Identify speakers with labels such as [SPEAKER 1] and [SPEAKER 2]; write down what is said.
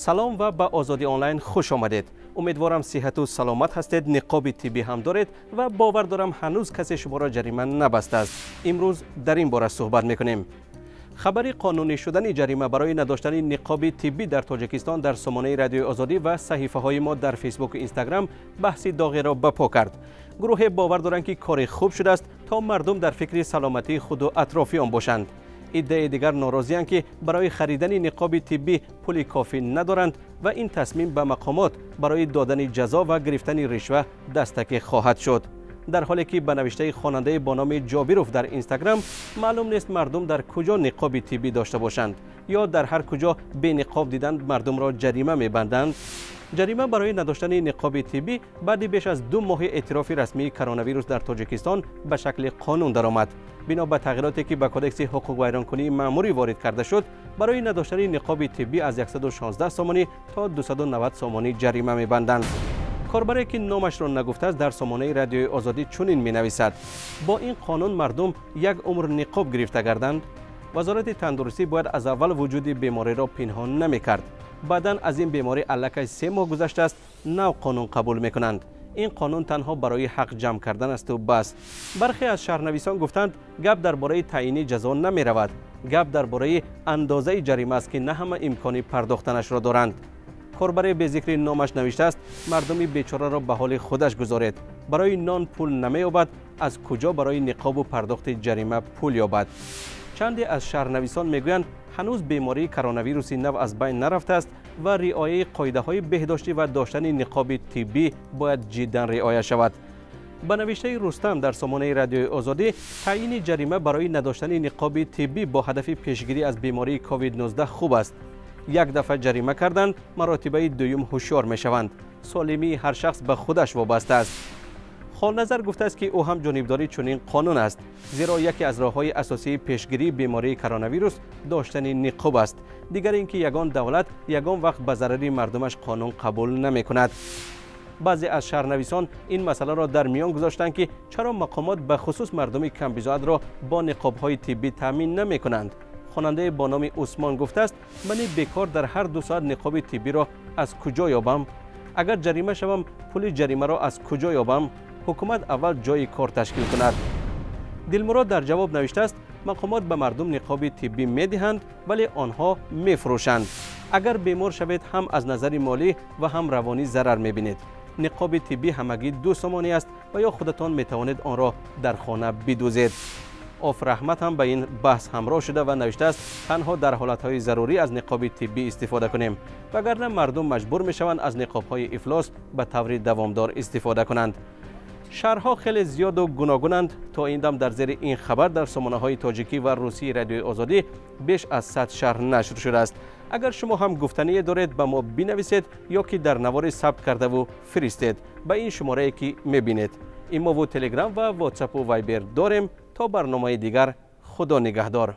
[SPEAKER 1] Салом ва ба Озодӣ Онлайн хуш омадед. Умедворам, сиҳату саломат ҳастед, ниқоби тиббӣ ҳам доред ва бовар дорам, ҳанӯз касе шуморо ҷарима набастааст. Имрӯз дар ин бора суҳбат мекунем. Хабари қонунӣ шудани ҷарима барои надоштани ниқоби тиббӣ дар Тоҷикистон дар сомонаи Радиои Озодӣ ва саҳифаҳои мо дар Фейсбуку Инстаграм баҳси доғеро ба по кард. Гурӯҳе бовар доранд, ки кори хуб шудааст, то мардум дар фикри саломатии худу атрофиён бошанд. Иддаи дигар норозиянд, ки барои харидани ниқоби тиббӣ пули кофӣ надоранд ва ин тасмим ба мақомот барои додани ҷазо ва гирифтани ришва дастакӣ хоҳад шуд. Дар ҳоле ки ба навиштаи хонандаи бо номи Ҷобиров дар Инстаграм, маълум нест, мардум дар куҷо ниқоби тиббӣ дошта бошанд ё дар ҳар куҷо бениқоб диданд, мардумро ҷарима мебанданд. Ҷарима барои надоштани ниқоби тиббӣ баъди беш аз 2 моҳи эътирофи расмии коронавирус дар Тоҷикистон ба шакли қонун даромад. Бино ба тағйироте, ки ба Кодекси ҳуқуқвайронкунии маъмурӣ ворид карда шуд, барои надоштани ниқоби тиббӣ аз 116 сомонӣ то 290 сомонӣ ҷарима мебанданд. Корбаре, ки номашро нагуфтааст, дар сомонаи Радиои Озодӣ чунин менависад: «Бо ин қонун мардум як умр ниқоб гирифта гарданд. Вазорати тандурустӣ бояд аз аввал вуҷуди бемориро пинҳон намекард. Баъдан аз ин беморӣ аллакай 3 моҳ гузаштааст, нав қонун қабул мекунанд. Ин қонун танҳо барои ҳақ ҷамъ кардан асту бас». Бархе аз шаҳрнависон гуфтанд, гап дар бораи таъйини ҷазо намеравад, гап дар бораи андозаи ҷарима аст, ки на ҳама имкони пардохтанашро доранд. Корбаре бе зикри номаш навиштааст: «Мардуми бечораро ба ҳоли худаш гузоред. Барои нон пул намеёбад, аз куҷо барои ниқобу пардохти ҷарима пул ёбад?» Чанде аз шаҳрнависон мегӯянд, ҳанӯз бемории коронавируси нав аз байн нарафтааст ва риояи қоидаҳои беҳдоштӣ ва доштани ниқоби тиббӣ бояд ҷиддан риоя шавад. Ба навиштаи Рустам дар сомонаи Радиои Озодӣ, таъйини ҷарима барои надоштани ниқоби тиббӣ бо ҳадафи пешгирӣ аз бемории COVID-19 хуб аст. Як дафъа ҷарима карданд, маротибаи дуюм ҳушёр мешаванд. Солимии ҳар шахс ба худаш вобаста аст. Холназар гуфтааст, ки ӯ ҳам ҷонибдори чунин қонун аст, зеро яке аз роҳҳои асосии пешгирии бемории коронавирус доштани ниқоб аст. Дигар ин ки ягон давлат ягон вақт ба зарари мардумаш қонун қабул намекунад. Баъзе аз шаҳрнависон ин масъаларо дар миён гузоштанд, ки чаро мақомот ба хусус мардуми камбизоатро бо ниқобҳои тиббӣ таъмин намекунанд. Хонандае бо номи Усмон гуфтааст: «Мани бекор дар ҳар 2 соат ниқоби тиббиро аз куҷо ёбам? Агар ҷарима шавам, пули ҷаримаро аз куҷо ёбам? Ҳукумат аввал ҷойи кор ташкил кунад». Дилмурод дар ҷавоб навиштааст: «Мақомот ба мардум ниқоби тиббӣ медиҳанд, вале онҳо мефурӯшанд. Агар бемор шавед, ҳам аз назари молӣ ва ҳам равонӣ зарар мебинед. Ниқоби тиббӣ ҳамагӣ 2 сомонӣ аст ва ё худатон метавонед онро дар хона бидӯзед». Оф Раҳмат ҳам ба ин баҳс ҳамроҳ шуда ва навиштааст: «Танҳо дар ҳолатҳои зарурӣ аз ниқоби тиббӣ истифода кунем, вагарна мардум маҷбур мешаванд аз ниқобҳои ифлос ба таври давомдор истифода кунанд». Шарҳҳо хеле зиёду гуногунанд. То ин дам дар зери ин хабар дар сомонаҳои тоҷикӣ ва русии Радиои Озодӣ беш аз 100 шарҳ нашр шудааст. Агар шумо ҳам гуфтание доред, ба мо бинависед ё ки дар навори сабт кардаву фиристед ба ин шуморае, ки мебинед. Имову Телеграм ва Ватсапу Вайбер дорем. То барномаи дигар, Худо нигаҳдор.